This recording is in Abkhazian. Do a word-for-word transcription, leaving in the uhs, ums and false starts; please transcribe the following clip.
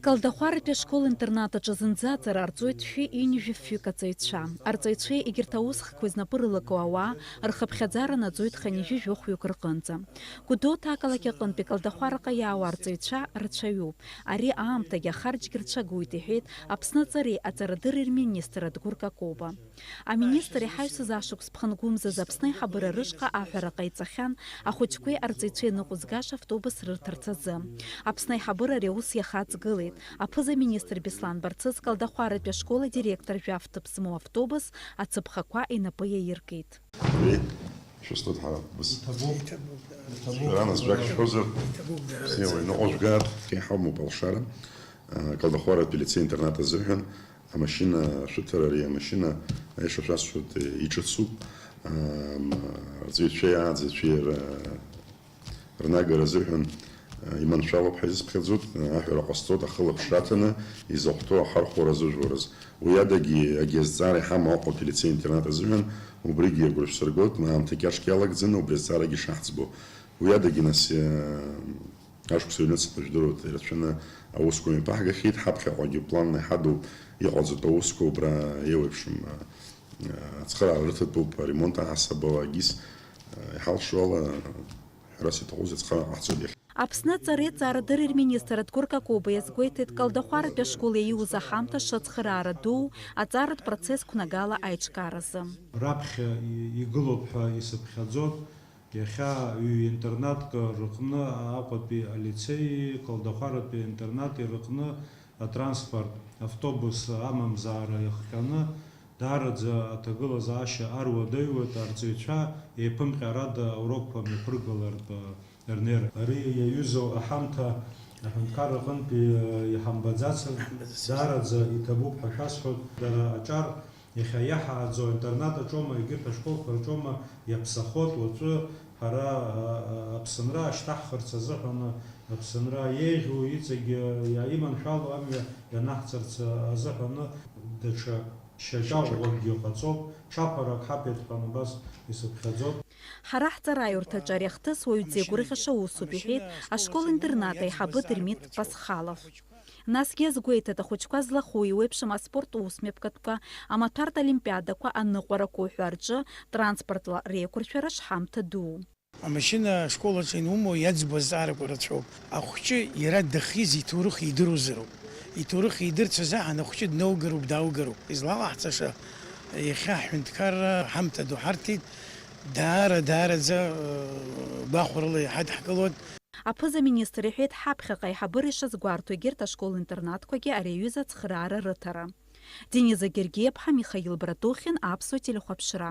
Калдахәаратәи ашкол-интернат аҿы зынӡа аҵара ҟарҵоит шәи ҩынҩажәи фҩык аҵаҩцәа. Арҵаҩцәеи егьырҭ аусхқәеи знапы рылаку ауаа рхыԥхьаӡара наӡоит хынҩажәи жәохәҩык рҟынӡа. Гәдоуҭа ақалақь аҟынтәи Калдахәараҟа иаауа арҵаҩцәа рацәаҩуп. Ари аамҭагьы ахарџьгьы рцәагоит, иҳәеит Аԥсны аҵареи аҵарадырреи рминистр Адгәыр Какоба. Аминистр иҳаҩсыз ашықәс ԥхынгәымзазы Аԥсны аиҳабыра рышҟа аҳәара ҟаиҵахьан ахәыҷқәеи арҵаҩцәеи ныҟәызгаша автобус рырҭарц азы. Аԥсны аиҳабыра ари аус иахаҵгылеит. Аԥыза-министр Беслан Барцыц Калдахәаратәи ашкол адиректор жәаф ҭыԥ змоу автобус ацаԥхақәа инапы иаиркит. Шәысҭоит ҳара быс. Иҭабуп. Иҭабуп. Шәара нас жәак шәҳәозар, Аԥсны иаҩныҟа жәгар, еиҳа умоуп алшара. Калдахәаратәи лицеи-интернат азыҳәан амашьына шәыҭыр ари амашьына аиаша шәасҳәоит, иҿыцуп. Арҵаҩцәеи ааӡаҩцәеи ра-, рнагара азыҳәан иманшәалоуп ҳәа изыԥхьаӡоит, аҳәара ҟасҵоит ахылаԥшра аҭаны изахәҭоу ахархәара азыжәуараз. Уи адагьы, агьи азҵаара иҳамоу Аҟәатәи лицеи-интернат азыҳәан убригьы агәра шәсыргоит, аамҭа кьаҿк иалагӡаны убри азҵаарагьы шаҳӡбо. Уи адагьы, нас, ашықәс ҩнуҵҟа, жәдыруеит, ирацәаны аусқәа мҩаԥаҳгахьеит, ҳаԥхьаҟагьы планла иҳадоу иҟалҵатәу аусқәа убра еиуеиԥшым, а, ацхыраара рыҭатәуп, аремонт аҳасабала, агьыс, а, иҳалшо ала, ҳәарас иаҭахузеи, ацхыраара ҟаҳҵоит иахьа. Аԥсны аҵареи аҵарадырреи рминистр Адгәыр Какоба иазгәеиҭеит, Калдахәаратәи ашкол иаиуз аҳамҭа шацхыраара дуу аҵаратә процесс қәнагала аиҿкааразы. Раԥхьа и-, игылоуп ҳәа исыԥхьаӡоит. Иахьа ҩ-интернатк рыҟны, Аҟәатәи алицеии Калдахәаратәи аинтернати рыҟны атранспорт, автобус амамзаара иахҟьаны, даараӡа аҭагылазаашьа аруадаҩуеит, арҵаҩцәа еиԥымҟьарада аурокқәа мҩаԥыргалартә рнеир. Ари иаҩызоу аҳамҭа аҳәынҭқарра аҟынтәи иҳамбаӡацызт, даараӡа иҭабуп ҳәа шәасҳәоит, дара аҿар Иахьа иаҳааӡо аинтернат аҿоума, егьырҭ ашколқәа рҿоума, иаԥсахот уаҵәы ҳара, а, а, Аԥсынра ашьҭаҳхырц азыҳәаны, Аԥсынра еиӷьу иҵегьы иа-, иманшәало амҩа ианаҳҵарц азыҳәаны даҽа шьаҿа ӷәӷәакгьы ҟаҵоуп, ҽаԥарак ҳаԥеит ҳәа абас исыԥхьаӡоит. Ҳара ҳҵараиурҭаҿы ари ахҭыс уаҩ дзеигәырӷьаша усуп, иҳәеит ашкол-интернат аиҳабы Дырмит Пасхалов. Насгьы азгәеиҭеит ахәыҷқәа злахәу еиуеиԥшым аспорт усмҩаԥгатәқәа, амаҭәартә олимпиадақәа, аныҟәарақәа уҳәа рҿы транспортла реиқәыршәара шҳамҭа дуу. Амашьына ашкол аҿы ианумоу иаӡбо азҵаарақәа рацәоуп. Ахәҷы иара дахьиз иҭоурых идыруазароуп. Иҭоурых идырц азыҳәан ахәҷы днаугароуп, даугароуп. Излалаҳҵаша, иахьа ҳҳәынҭқарра ҳамҭа ду ҳарҭеит, даара, даараӡа, э, гәахәарыла иҳадҳкылоит. Аԥыза-министр иҳәеит, ҳаԥхьаҟа аиҳабыра ишазгәарҭо егьырҭ ашкол-интернатқәагьы ари аҩыза ацхыраара рыҭара. Дениза Гергиаԥҳа, Михаил Братухин, Аԥсуа телехәаԥшра.